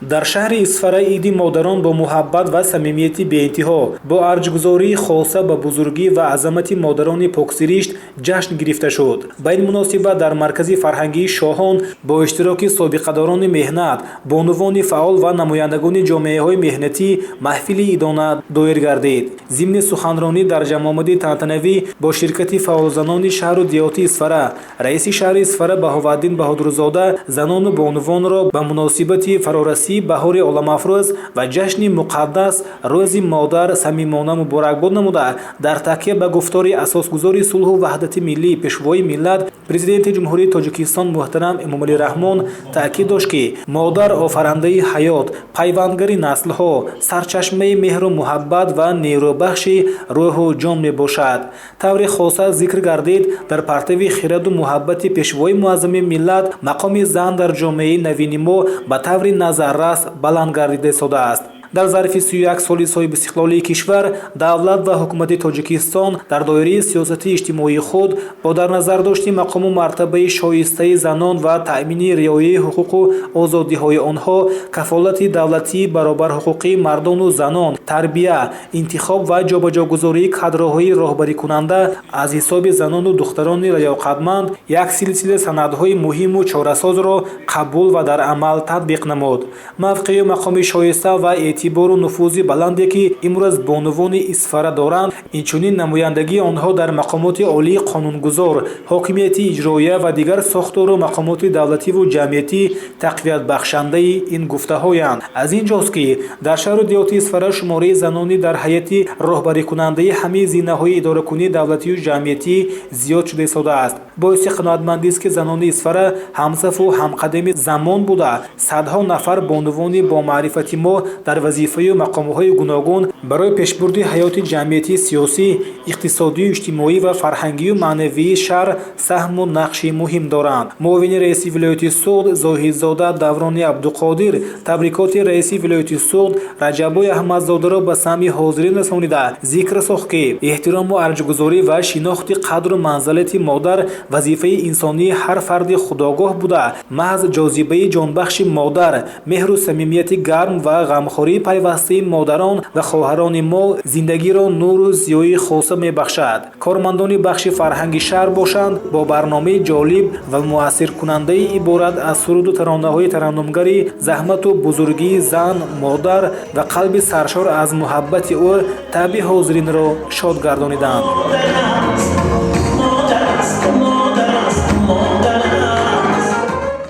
Дар шаҳри Исфара иди модарон бо муҳаббат ва самимияти беинтиҳо, бо арҷгузории хоса ба бузургӣ ва азамати модарони поксиришт ҷашн гирифта шуд. Ба ин муносибат дар маркази фарҳангии Шоҳон бо иштироки собиқадорони меҳнат, бонувони фаъол ва намояндагони ҷомеаҳои меҳнатӣ маҳфили идона доир гардид. Зимни суханронӣ дар ҷамъомади тантанавӣ бо ширкати фаъолзанони шаҳру деҳоти Исфара, раиси шаҳри Исфара Баҳоваддин Баҳодурзода занону бонувонро ба муносибати фарорасии баҳори оламафрӯз ва ҷашни муқаддас Рӯзи модар самимона муборакбод намуда, дар такя ба гуфтори асосгузори сулҳу ваҳдати миллӣ, Пешвои миллат, Президенти Ҷумҳурии Тоҷикистон муҳтарам Эмомалӣ Раҳмон таъкид дошт, ки модар офарандаи ҳаёт, пайвандгари наслҳо, сарчашмаи меҳру муҳаббат ва нерӯбахши рӯҳу ҷон мебошад. Таври хоса зикр гардид, дар партави хираду муҳаббати Пешвои муаззами миллат мақоми зан дар ҷомеаи навини мо ба таври назаррас баланд гардида истодааст. Дар зарфи 31 соли соҳибистиқлолии кишвар давлат ва ҳукумати Тоҷикистон дар доираи сиёсати иҷтимоии худ бо дар назардошти мақому мартабаи шоистаи занон ва таъмини риояи ҳуқуқу озодиҳои онҳо, кафолати давлатии баробарҳуқуқии мардону занон, тарбия, интихоб ва ҷобаҷогузории кадрҳои роҳбарикунанда аз ҳисоби занону духтарони лаёқатманд як силсила санадҳои муҳиму чорасозро қабул ва дар амал татбиқ намуд. Мавқею мақоми шоиста ва эътибору нуфузи баланде, ки имрӯз бонувони Исфара доранд, инчунин намояндагии онҳо дар мақомоти олии қонунгузор, ҳокимияти иҷроия ва дигар сохтору мақомоти давлативу ҷамъиятӣ тақвиятбахшандаи ин гуфтаҳоянд. Аз ин ҷост, ки дар шаҳру деҳоти Исфара шумораи занони дар ҳайати роҳбарикунандаи ҳамаи зинаҳои идоракунии давлатию ҷамъиятӣ зиёд шуда истодааст. Боиси қаноатмандист, ки занони Исфара ҳамсафу ҳамқадами замон буда, садҳо нафар бонувони бомаърифати мо дар вазифаю мақомҳои гуногун барои пешбурди ҳаёти ҷамъиятӣ, сиёсӣ, иқтисодию иҷтимоӣ ва фарҳангию маънавии шаҳр саҳму нақши муҳим доранд. Муовини раиси вилояти Суғд Зоҳидзода Даврони Абдуқодир табрикоти раиси вилояти Суғд Раҷаббой Аҳмадзодаро ба самъи ҳозирин расонида, зикр сохт, ки эҳтирому арҷгузорӣ ва шинохти қадру манзалати модар вазифаи инсонии ҳар фарди худогоҳ буда, маҳз ҷозибаи ҷонбахши модар, меҳру самимияти гарм ва ғамхории пайвастаи модарон ва хоҳарони мо зиндагиро нуру зиёии хоса мебахшад. Кормандони бахши фарҳанги шаҳр бошанд, бо барномаи ҷолиб ва муассиркунандаи иборат аз суруду таронаҳои тараннумгари заҳмату бузургии зан, модар ва қалби саршор аз муҳаббати ӯ табъи ҳозиринро шод гардониданд.